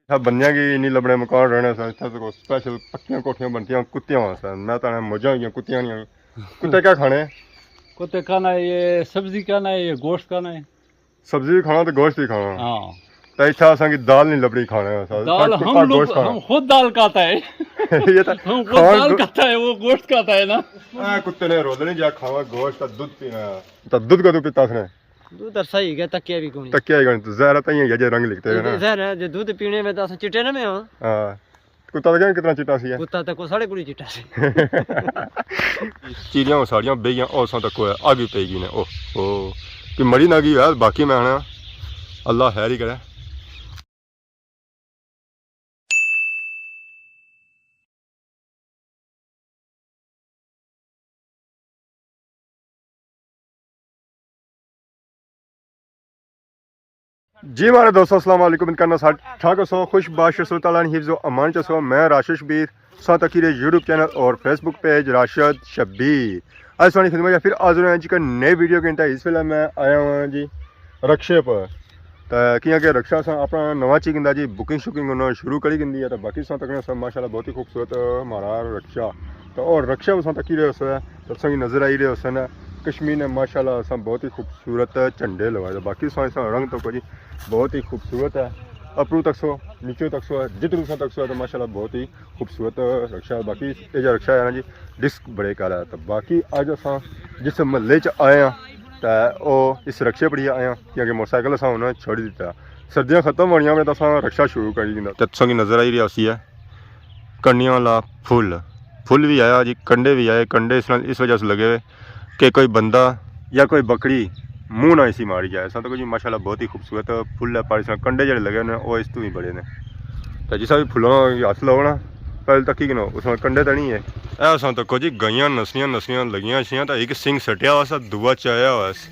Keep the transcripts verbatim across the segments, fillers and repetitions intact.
اتھا بندیاں کی نہیں لبنے مکان رہنے سن، اتھا تو سپیشل پکیاں کوٹھیاں بنتیاں، کتیاں واسطے۔ میں تو آنا مزہ ہوئی گیا کتیاں نہیں۔ کتے کیا کھانے؟ کتے کھانا ہے، یہ سبزی کھانا ہے، یہ گوشت کھانا ہے۔ سبزی بھی کھانا تو گوشت بھی کھانا۔ ہاں۔ تو اتھا اساں کی دال نہیں لبنی کھانے واسطے۔ دال کتا ہم لوگ، گوشت کھانا۔ ہم خود دال کھاتا ہے۔ یہ تو ہم خود کھان دال گو- کھاتا ہے، وہ گوشت کھاتا ہے نا۔ اے کتے نے روزنے جا کھاوا گوشت، تو دودھ پینا۔ تو دودھ کدوں پیتا اس نے؟ دودھ عرصہ ہی گیا، تکیا بھی کونی۔ تکیا ہی کونی، تو زہر تاں ہی ہے جے رنگ لکھتے ہیں نا۔ زہر ہے، جے دودھ پینے میں تو اساں چٹے نہ میں ہاں۔ ہاں۔ کتا لگا کتنا چٹا سی ہے؟ کتا تے کو ساڑے کڑی چٹا سی۔ چیڑیاں او ساڑیاں بیگیاں، او ساں تک کوئی اگ بھی پئی گئی نے۔ او، او۔ کہ مری نہ گئی یار، باقی میں آنا۔ اللہ خیر ہی کرے۔ جی مہاڑے دوستو، السلام علیکم، امید کرنا سارے ٹھاک ہسو، خوش باش ہسو، تعالیٰ نے حفظ و امان چ ہسو۔ میں راشد شبیر، ساں تکی رہے یوٹیوب چینل اور فیس بک پیج راشد شبیر۔ اج تساں نی خدمت چ پھر حاضر ہویا جی کہ نئی ویڈیو کے اندر۔ اس ویلے میں آیا ہاں جی رکشے پر۔ تے کیاں کہ رکشہ اساں اپنا نواں چی گندا جی، بکنگ شکنگ انہاں شروع کری گندی ہے۔ تے باقی تساں تکنے سو ماشاءاللہ بہت ہی خوبصورت مہاڑا رکشہ۔ تے اور رکشہ تساں تکی رہے ہوسو، تے تساں کی نظر آئی رہے ہوسن کشمیر نے ماشاءاللہ اساں بہت ہی خوبصورت جھنڈے لوائے۔ تے باقی تساں اس رنگ تکو جی، بہت ہی خوبصورت ہے۔ اپروں تکسو، نیچے تکسو، جدھروں تساں تکسو تے ماشاءاللہ بہت ہی خوبصورت رکشہ ہے۔ باقی اے جا رکشہ ہے نا جی، ڈسک بریک والا ہے۔ تے باقی اج اساں جس محلے چ آئے ہاں، تے او اس رکشے پر ہی آئے ہاں، کیونکہ موٹر سائیکل اساں ہن چھوڑی دتا۔ سردیاں ختم ہونیاں وے تے اساں رکشہ شروع کری دینا۔ تے تساں کی نظر آئی رہیا ہوسی ہے کنڈیاں والا پھل، پھل بھی آیا جی، کنڈے بھی آئے۔ کنڈے اس نال اس وجہ سے لگے ہوئے کہ کوئی بندہ یا کوئی بکری منہ نہ اسی ماری جائے۔ اساں تکو جی ماشاءاللہ بہت ہی خوبصورت پھل ہے، پر اس نال کنڈے جڑے لگے ہوئے نے، او اس تو ہی بڑے نے۔ تے جسا بھی پھلاں ہتھ لاؤ نا، پہلے تکی کنو، اس نال کنڈے تے نہیں ہے۔ اے اساں تکو جی گائیاں نسلیاں نسلیاں لگیاں شیاں، تے ایک سنگ سٹیا ہوا سا، دوا چایا ہوا سا۔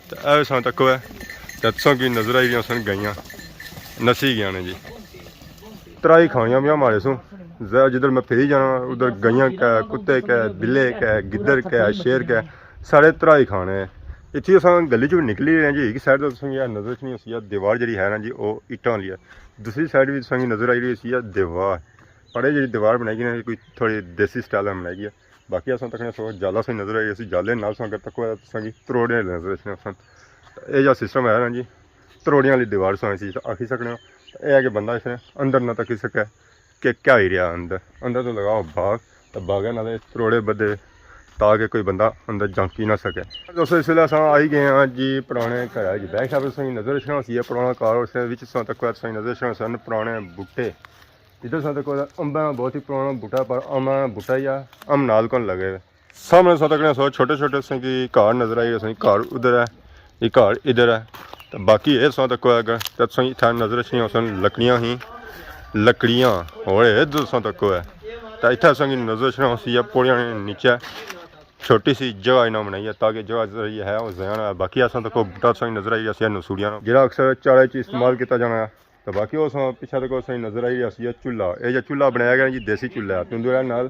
تے اے اساں تکو ہے، تے تساں کی نظر آئی رہیاں سن گائیاں نسی گیاں نے جی۔ ترائی کھانیاں پیاں ماڑے سوں۔ ز-، جدھر میں پھری جانا، ادھر گائیاں کا، کتے کا، بلے کا، گدڑ کا، شیر کا، سارے ترائی کھانے ہیں۔ اتھی اساں گلی چوں نکلی رہے ہیں جی، ایک سائیڈ تو تساں کی نظر اچھنی ہوسی ہے، دیوار جڑی ہے نا جی، او اٹاں والی ہے۔ دوسری سائیڈ بھی تساں کی نظر آئی رہی ہوسی ہے دیوار۔ پر اے جڑی دیوار بنائی گئی نا، کوئی تھوڑی دیسی سٹائل نال بنائی گئی ہے۔ باقی اساں تکنے سو جالا سا نظر آئی رہی سی، جالے نال تساں اگر تکو تساں کی تروڑے نظر اچھنے سن۔ اے جا سسٹم ہے نا جی، تروڑیاں والی دیوار تساں اسی آکھی سکنے ہو۔ اے ہے کہ بندہ اس نے اندر نہ تکی سکے کہ کیا ہی رہیا اندر۔ اندر تو لگاؤ باغ، تے باغے نالے تروڑے بدھے تاکہ کوئی بندہ اندر جھانکی نہ سکے۔ دوستو، اس ویلے اساں آئی گئے ہاں جی پرانے گھر جی، بیک سائیڈ تساں کی نظر اچھنا ہوسی ہے پرانا گھر، اس وچ تساں تکو تساں کی نظر اچھنے سن پرانے بوٹے۔ ادھر تساں تکو امباں بہت ہی پرانا بوٹا، پر امباں بوٹا ہی آ، امب نال کون لگے ہوئے۔ سامنے تساں تکنے سو چھوٹے چھوٹے تساں کی گھر نظر آئی رہے سن، گھر ادھر ہے، یہ گھر ادھر ہے۔ تے باقی اے تساں تکو ہے اگر، تے تساں کی اتھا نظر اچھنی ہوسن لکڑیاں ہی، لکڑیاں، اور اے ادھر تساں تکو ہے۔ تے اتھا تساں کی نظر اچھنا ہوسی ہے پوڑیاں نے نیچے چھوٹی سی جگہ انہاں بنائی ہے تاکہ جگہ جیہڑی ہے او ضائع نہ ہوئے۔ باقی اساں تکو بوٹا تساں کی نظر آئی رہیا سی نسوڑیاں نا، جیہڑا اکثر چاڑے چ استعمال کیتا جانا ہے۔ تے باقی او تساں پچھے تکو تساں کی نظر آئی رہیا سی چولہا۔ اے جا چولہا بنایا گیا جی، دیسی چولہا ہے، تندور نال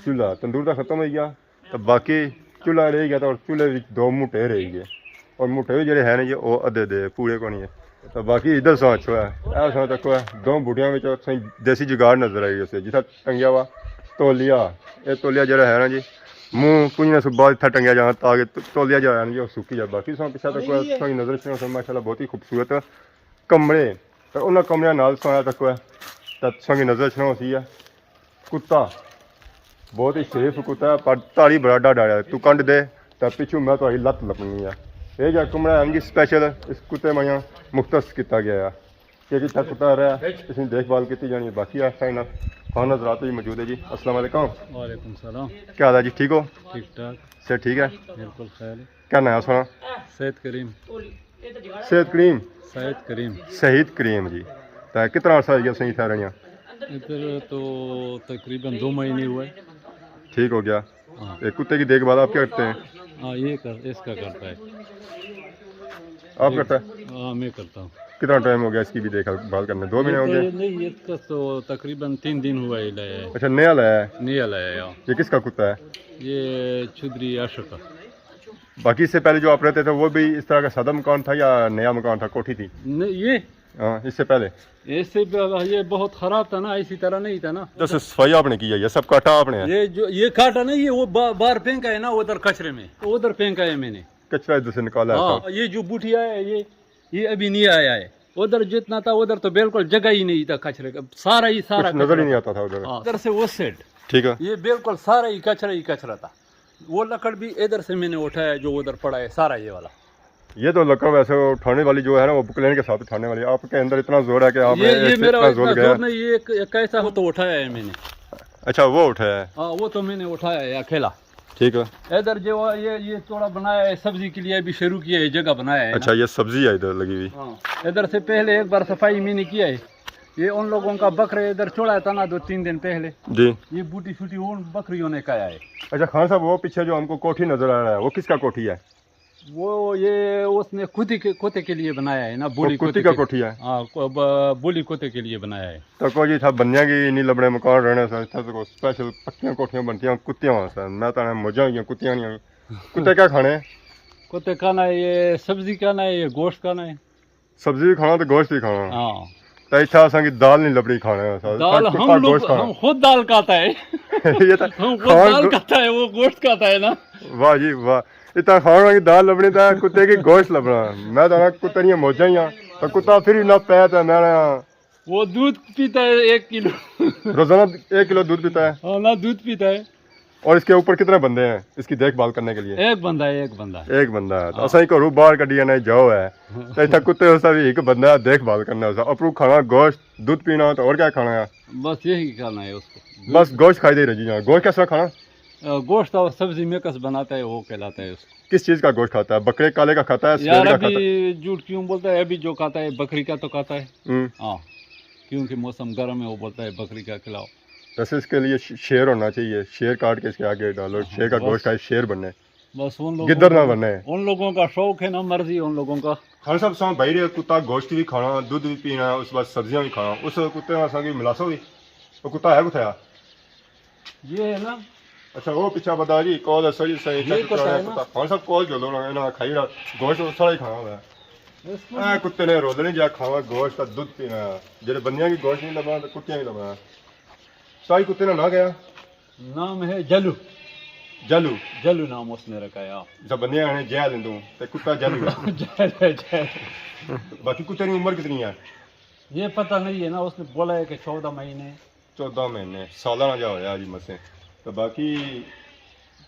چولہا، تندور تاں ختم ہوئی گیا۔ تے باقی چولہا رہ گیا، تے اور چولہے وچ دو موٹے رہ گئے، اور موٹے وی جڑے ہے نا جی، او ادھے دے پورے کونی ہے۔ تے باقی ادھر تساں اچھو ہے، اے تساں تکو ہے، دو بوٹیاں وچ تساں دیسی جگاڑ نظر آئی رہے، جتھا ٹنگیا ہوا تولیا، اے تولیا جڑا ہے نا جی، منہ کنجنے سوں بعد اتھا ٹنگیا جانا تاکہ تولیا جڑا ہے نا جی، او سکی جائے۔ باقی تساں پچھے تکو ہے، تساں نظر اچھنے ماشاءاللہ بہت ہی خوبصورت کمرے، تے انہاں کمریاں نال تساں تکو ہے، تے تساں نظر اچھنا ہوسی ہے۔ کتا بہت ہی شریف کتا ہے، پر تاڑی بڑا ڈاڈا ہے۔ تو کنڈ دے، تے پچھوں میں تہاڑی لت لپنی ہے۔ اے جا کمرہ ہے جی سپیشل اس کتے ماڑیاں مختص کیتا گیا ہے۔ کہ جتھا کتا رہے، اس کی دیکھ بھال کیتی جانی ہے۔ باقی آ سائیں نال خان حضرات بھی موجود ہے جی۔ السلام علیکم۔ وعلیکم السلام۔ کیا حال ہے جی؟ ٹھیک ہو؟ ٹھیک ٹھاک۔ صحت ٹھیک ہے؟ بالکل خیر ہے۔ کیا ناں ہے سونا؟ سید کریم۔ سید کریم؟ سید کریم۔ شہید کریم جی۔ تے کتنا عرصہ ہو گیا تساں اتھا رہنیاں؟ ادھر تو تقریباً دو مہینے ہوا ہے۔ ٹھیک ہو گیا۔ ہاں۔ تے کتے کی دیکھ بھال آپ کیا کرتے ہیں؟ ہاں، یہ کر، اس کا کرتا ہے۔ آپ کرتا ہے؟ ہاں، میں کرتا ہوں۔ کتنا ٹائم ہو گیا اس کی بھی دیکھ بھال کرنے؟ دو مہینے ہو گئے؟ یہ تو نہیں، یہ تو تقریباً تین دن ہوا ہے لایا ہے۔ اچھا، نیا لایا ہے؟ نیا لایا ہے، ہاں۔ یہ کس کا کتا ہے؟ یہ چودھری عاشق کا۔ باقی اس سے پہلے جو آپ رہتے تھے، وہ بھی اس طرح کا سادہ مکان تھا یا نیا مکان تھا، کوٹھی تھی؟ نہیں، یہ ہاں، اس سے پہلے؟ اس سے پہلے یہ بہت خراب تھا نا، اسی طرح نہیں تھا نا۔ جیسے صفائی آپ نے کی ہے، یہ سب کاٹا آپ نے ہے؟ یہ جو، یہ کاٹا نہیں، یہ وہ با-، باہر پھینکا ہے نا، ادھر کچرے میں، ادھر پھینکا ہے میں نے۔ کچرا ادھر سے نکالا ہے ہاں، سب؟ یہ جو بوٹی آیا ہے، یہ، یہ ابھی نہیں آیا ہے۔ ادھر جتنا تھا، ادھر تو بالکل جگہ ہی نہیں تھا کچرے کا، سارا ہی سارا کچھ نظر ہی کچرا نہیں تھا۔ آتا تھا ادھر۔ ہاں، ادھر سے اس سائڈ۔ ٹھیک ہے۔ یہ بالکل سارا ہی کچرا ہی کچرا تھا۔ وہ لکڑ بھی ادھر سے میں نے اٹھایا، جو ادھر پڑا ہے سارا یہ والا۔ یہ تو لکڑ ویسے اٹھانے والی جو ہے نا، وہ بکلین کے ساتھ اٹھانے والی۔ آپ کے اندر اتنا زور ہے کہ آپ یہ، نے یہ اس سے میرا اتنا زور اتنا لگایا۔ زور نہیں، یہ ایک، ایک ایسا وہ تو اٹھایا ہے میں نے۔ اچھا، وہ اٹھایا ہے؟ ہاں، وہ تو میں نے اٹھایا ہے اکیلا۔ ٹھیک ہے۔ ادھر جو ہے، یہ، یہ تھوڑا بنایا ہے سبزی کے لیے، ابھی شروع کیا ہے، جگہ بنایا ہے نا۔ اچھا، یہ سبزی ہے ادھر لگی ہوئی؟ ہاں، ادھر سے پہلے ایک بار صفائی میں نے کیا ہے۔ یہ ان لوگوں کا بکرے ادھر چڑھا تھا نا دو تین دن پہلے۔ جی۔ یہ بوٹی شوٹی ان بکریوں نے کھایا ہے۔ اچھا خان صاحب، وہ پیچھے جو ہم کو کوٹھی نظر آ رہا ہے، وہ کس کا کوٹھی ہے؟ وہ یہ اس نے کتے کے، کتے کے لیے بنایا ہے نا، بولی وہ کتے کتے کا کے۔ کوٹھی ہے؟ ہاں، کو-، ب-، بولی کتے کے لیے بنایا ہے۔ تو کو جی، اتھا بندیاں کی نہیں لبنے مکان رہنے سے، اتھا تو کوئی سپیشل پکیاں کوٹھیاں بنتیاں کتیاں واسطے۔ میں تو موجاں ہوئی گیاں کتیاں نہیں۔ کتے کیا کھانے؟ کتے کھانا ہے، یہ سبزی کھانا ہے، یہ گوشت کھانا ہے۔ سبزی بھی کھانا تو گوشت بھی کھانا۔ ہاں۔ تو اتھا اساں کی دال نہیں لبنی کھانے واسطے۔ دال اتھا ہم کتا لوگ، گوشت کھانا۔ ہم خود دال کھاتا ہے۔ یہ تو ہم خود کھان دال گو- کھاتا ہے، وہ گوشت کھاتا ہے نا۔ واہ جی واہ۔ اتنا کھان والی دال لبنی تو کتے کی گوشت لبنا۔ میں تو آنا کتے نیاں موجاں ہی ہاں۔ تو کتا پھر بھی نہ پے تو میں آنا وہ دودھ پیتا ہے ایک کلو۔ روزانہ ایک کلو دودھ پیتا ہے؟ ہاں نا، دودھ پیتا ہے۔ اور اس کے اوپر کتنے بندے ہیں اس کی دیکھ بھال کرنے کے لیے؟ ایک بندہ ہے، ایک بندہ ہے۔ ایک بندہ ہے۔ تو ہاں۔ اساں ہی گھروں باہر کڈی آنا جاؤ ہے۔ تو اتنا کتے اس بھی ایک بندہ دیکھ بھال کرنا، اس اپرو کھانا گوشت، دودھ پینا، تو اور کیا کھانا ہے؟ بس یہی کھانا ہے اس کو۔ بس گوشت کھائی دے رہی جی۔ گوشت کس طرح کھانا؟ آ، گوشت اور سبزی مکس بناتا ہے، وہ کہلاتا ہے اس کو۔ کس چیز کا گوشت کھاتا ہے؟ بکرے کالے کا کھاتا ہے، یار، سویرے کا کھاتا ہے؟ ابھی جھوٹ کیوں بولتا ہے؟ ابھی جو کھاتا ہے، بکری کا تو کھاتا ہے۔ ہوں۔ ہاں، کیونکہ موسم گرم ہے، وہ بولتا ہے بکری کا کھلاؤ۔ بس اس کے لیے ش-، شیر ہونا چاہیے، شیر کاٹ کے اس کے آگے ڈالو، ہاں، شیر کا بس۔ گوشت کھائے، شیر بنے۔ بس ان لوگوں گدڑ نہ کا، بنے۔ ان لوگوں کا شوق ہے نا، مرضی ان لوگوں کا۔ خان صاحب، ساں بھائی رہے کتا گوشت بھی کھانا، دودھ بھی پینا، اس بعد سبزیاں بھی کھانا، اس کتے نال ساں کی ملاسو بھی؟ وہ کتا ہے کتھے آ؟ یہ ہے نا۔ اچھا، وہ پیچھے بتا جی، کول ہے سر جی، صحیح یہ چیک کتا ہے کرنا نا۔ پتا۔ خان صاحب کول جو لونا ہے نا، کھائی رہا، گوشت وہ سارا ہی کھانا ہوا ہے۔ اس کو اے کتے نے رولنے جا کھانا گوشت، دودھ پینا۔ جڑے بندیاں کی گوشت نہیں لبنا تو کتیاں کی لبنا۔ سائی کتے نا نہ گیا؟ نام ہے جلو۔ جلو؟ جلو نام اس نے رکھا ہے، ہاں۔ جب بندے آنے جیل ہندو، تے کتا جلو ہے۔ جیل ہے، جیل۔ باقی کتے کی عمر کتنی ہے؟ یہ پتہ نہیں ہے نا، اس نے بولا ہے کہ چودہ مہینے۔ چودہ مہینے، سالانہ جا ہویا جی مسے۔ تو باقی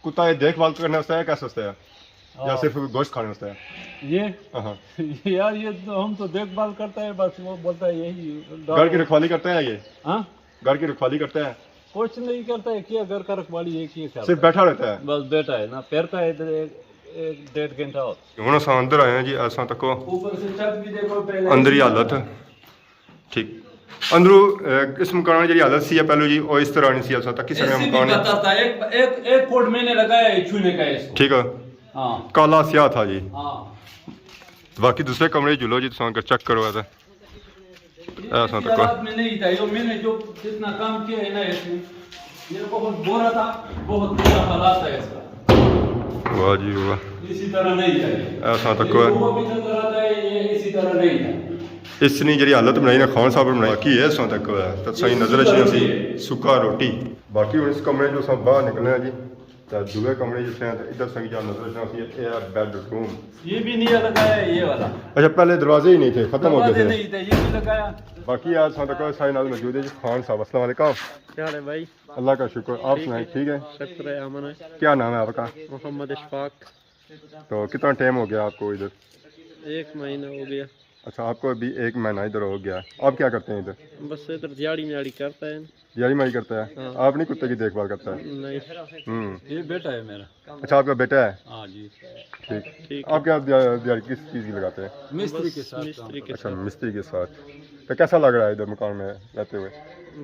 کتا یہ دیکھ بھال کرنے واسطے ہے، کس واسطے ہے؟ یا ہاں۔ صرف گوشت کھانے واسطے ہے؟ یہ؟ ہاں۔ یار، یہ تو ہم تو دیکھ بھال کرتا ہے، بس وہ بولتا ہے یہی ڈاؤ۔ گھر کی رکھوالی کرتا ہے یہ؟ ہاں؟ گھر کی رکھوالی کرتا ہے؟ کچھ نہیں کرتا ہے، کیا گھر کا رکھوالی ہے، کیا کرتا صرف ہے؟ بیٹھا رہتا ہے؟ بس بیٹھا ہے نا، پھرتا ہے ادھر ایک، ایک ڈیڑھ گھنٹہ ہوتا۔ ہن اساں اندر آئے ہیں جی، اساں تکو اوپر سے چھت بھی دیکھو پہلے۔ اندری حالت۔ ٹھیک۔ اندروں، اے، اس مکان کی جڑی حالت سی ہے پہلو جی، او اس طرح نہیں سی، اساں تک کس طرح ایسے بھی مکان ہے۔ پتہ تھا، ایک، ایک، ایک فٹ میں نے لگایا ہے چھونے کا اس کو۔ ٹھیک ہے۔ ہاں۔ کالا سیاہ تھا جی۔ ہاں۔ باقی دوسرے کمرے چلو جی، تساں اگر چیک کرو تے۔ ایسا اسی تک۔ حالات میں نہیں تھا، یہ میں نے جو جتنا کام کیا ہے نا اس میں، یہ بہت برا تھا، بہت برا حالات تھا اس کا۔ واہ جی واہ۔ اسی طرح نہیں تھا یہ۔ ایسا تک یہ ہے۔ وہ بھی چلتا رہتا ہے، یہ اسی طرح نہیں تھا۔ اس نے جڑی حالت بنائی نا خان صاحب نے بنائی، باقی ہے ایسا تک ہے، تو صحیح نظر اچھی سی، سکا روٹی۔ باقی ہن اس کمرے جو سب باہر نکلنے ہیں جی۔ تے دوئے کمرے جس ہیں، تے ادھر سنگ جا نظر اچھنا سی، اے ہے بیڈ روم۔ یہ بھی نہیں لگایا ہے، یہ والا۔ اچھا، پہلے دروازے ہی نہیں تھے، ختم ہو گئے دروازے تھے۔ نہیں تھے، یہ بھی لگایا۔ باقی آج ساتھ تک سارے نال موجود ہے جی خان صاحب۔ السلام علیکم۔ کیا حال ہے بھائی؟ اللہ کا شکر، آپ ٹھیک سنائیں، ہے۔ ٹھیک ہے؟ شکر ہے، امن ہے۔ کیا نام ہے آپ کا؟ محمد اشفاق۔ تو کتنا ٹائم ہو گیا آپ کو ادھر؟ ایک مہینہ ہو گیا۔ اچھا، آپ کو ابھی ایک مہینہ ادھر ہو گیا۔ آپ کیا کرتے ہیں ادھر؟ بس ادھر دیہاڑی میاڑی کرتا ہے۔ دیہاڑی میاڑی کرتا ہے؟ ہاں۔ آپ نہیں کتے کی دیکھ بھال کرتا ہے؟ نہیں۔ ہوں۔ یہ بیٹا ہے میرا۔ اچھا، آپ کا بیٹا ہے؟ ہاں جی۔ ٹھیک۔ ٹھیک ہے۔ آپ کیا دیا-، دیہاڑی کس چیز کی لگاتے ہیں؟ مستری کے ساتھ کام کرتا ہے۔ اچھا، مستری کے ساتھ۔ تو کیسا لگ رہا ہے ادھر مکان میں رہتے ہوئے؟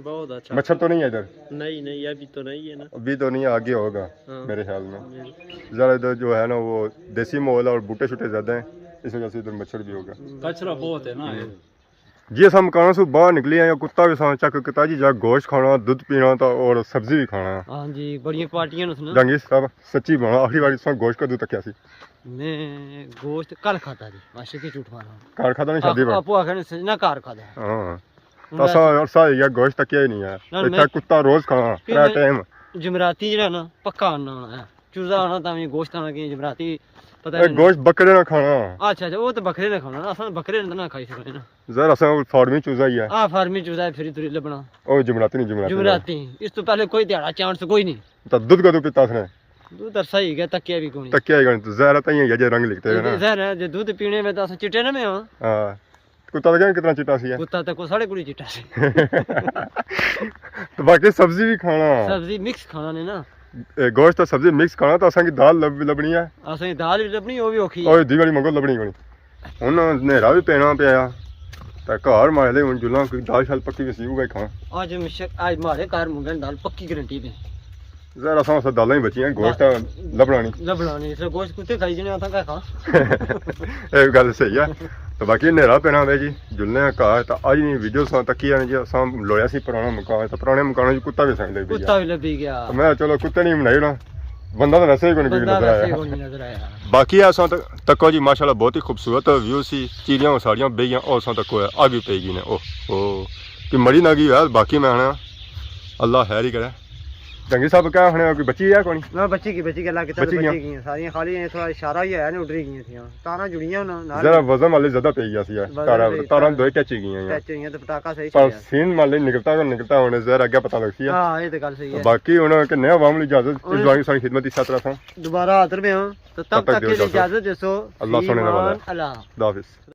بہت اچھا۔ مچھر تو نہیں ہے ادھر؟ نہیں، نہیں، ابھی تو نہیں ہے نا۔ ابھی تو نہیں ہے، آگے ہوگا ہاں۔ میرے خیال میں۔ بالکل۔ ذرا ادھر جو ہے نا، وہ دیسی ماحول ہے اور بوٹے شوٹے زیادہ ہیں، اس وجہ سے ادھر مچھر بھی ہوگا۔ کچرا بہت ہے نا۔ ہوں۔ جی اساں مکاناں سوں باہر نکلی آئے، کتا وی اساں چیک کیتا جی، جا گوشت کھانا، دودھ پینا تا اور سبزی وی کھانا۔ ہاں جی، بڑیاں پارٹیاں نے اس نے۔ جنگی صاحب، سچی بولاں، آخری واری تساں گوشت کدوں تکیا سی؟ میں گوشت کل کھادا جی، عاشق کی جھوٹ مارا۔ گھر کھادا نہیں، شادی پر؟ آپو آخر نے سجنا گھر کھادا۔ ہاں۔ ہن تو اساں عرصہ ہوئی گیا گوشت تکیا ہی نہیں ہے۔ نہ، اتھا میں کتا روز کھانا، کہ ترے میں ٹائم۔ جمراتی جڑا نا، پکا آنا ہونا ہے۔ چوزا آنا تاں وی گوشت آنا کہ جمراتی، پتہ اے نہیں۔ گوشت بکرے نہ کھانا۔ اچھا، اچھا، وہ تو بکرے نہ کھانا، اساں بکرے نہ کھائی سکنے نا۔ ظاہر اساں فارمی چوزا ہی ہے۔ ہاں، فارمی چوزا ہے، پھر تری لبنا۔ او جمراتی نہیں، جمراتی۔ جمراتی، اس تو پہلے کوئی دیہاڑا چانس کوئی نہیں۔ تو دودھ کدوں پیتا اس نے؟ دودھ عرصہ ہی گیا، تکیا بھی کونی۔ تکیا ہی کونی، تو ظاہر ہے تائیں یہ جے رنگ لکھتے ہیں نا۔ ظاہر ہے، جے دودھ پینے میں تو اساں چٹے نہ میں ہاں۔ ہاں۔ کتا لگا کتنا چٹا سی ہے؟ کتا تے کو ساڑے کڑی چٹا سی۔ تو باقی سبزی بھی کھانا۔ سبزی مکس کھانا نے نا۔ اے گوشت تے سبزی مکس کھانا، تو اساں کی دال لب-، لبنی ہے۔ اساں کی دال بھی لبنی، وہ بھی اوکھی ہے۔ اوئے دی والی منگو، لبنی کونی۔ ہن نیرا بھی پینا پیا، تے گھر مارے لے ہن جلاں کوئی دال شال پکی وی سی، اوہی کھاں۔ اج مشک-، اج مارے گھر منگن دال پکی گارنٹی پہ۔ ذرا اساں واسطے دالاں ہی بچیاں، گوشت تاں لبنا نہیں۔ لبنا نہیں، اس لیے گوشت کتے کھائی جنے، اتھاں کا کھاں۔ اے گل صحیح ہے۔ تو باقی نیرا پینا وے جی، جلنے آں گھر۔ تو اج نی ویڈیو ساں تکی آنے جی، اساں لویا سی پرانا مکان، تو پرانے مکان وچ کتا بھی سائیں لگ پیا۔ کتا بھی لبھی گیا۔ تو میں چلو کتے نہیں بنائی ہونا، بندہ تو ویسے ہی کوئی بندہ نظر ویسے ہی آیا۔ کوئی نظر آیا۔ باقی اساں تک، تکو جی ماشاءاللہ بہت ہی خوبصورت ویو سی، چیڑیاں ساریاں بہیاں، او اساں تکو ہے، اگ بھی پئی گئی نے، او، او، کہ مڑی نہ گئی ہے، باقی میں آنا، اللہ خیر ہی کرے۔ جنگی صاحب کیا آخنے ہو کہ بچی ہے کونی؟ نہ، بچی کی، بچی کی، اللہ کیتا بچی گیاں۔ بچی گیاں۔ ساریاں خالی ہیں، تھوڑا اشارہ ہی آیا نا، اڈری گیاں تھیاں۔ تاراں جڑیاں ہونا، نال ذرا وزن والے زیادہ پئی گیا سی یار۔ وزن تاراں، والے تاراں تاراں۔ دوئے ٹچ ہی گئیاں یار۔ ٹچ ہوئیاں تے پٹاخہ صحیح پر چلیا۔ سین والے نکلتا، نکلتا ہونے ذرا اگے پتہ لگ سی یار۔ ہاں، یہ تو گل صحیح ہے۔ باقی ہن کہ نیا عوام لی اجازت، اس انہیں دعا کی ساری خدمت اس طرح تھا۔ دوبارہ حاضر میں ہاں، تو تب تک کے لیے اجازت دیسو۔ اللہ سونے نے والا ہے۔ اللہ۔ خدا حافظ۔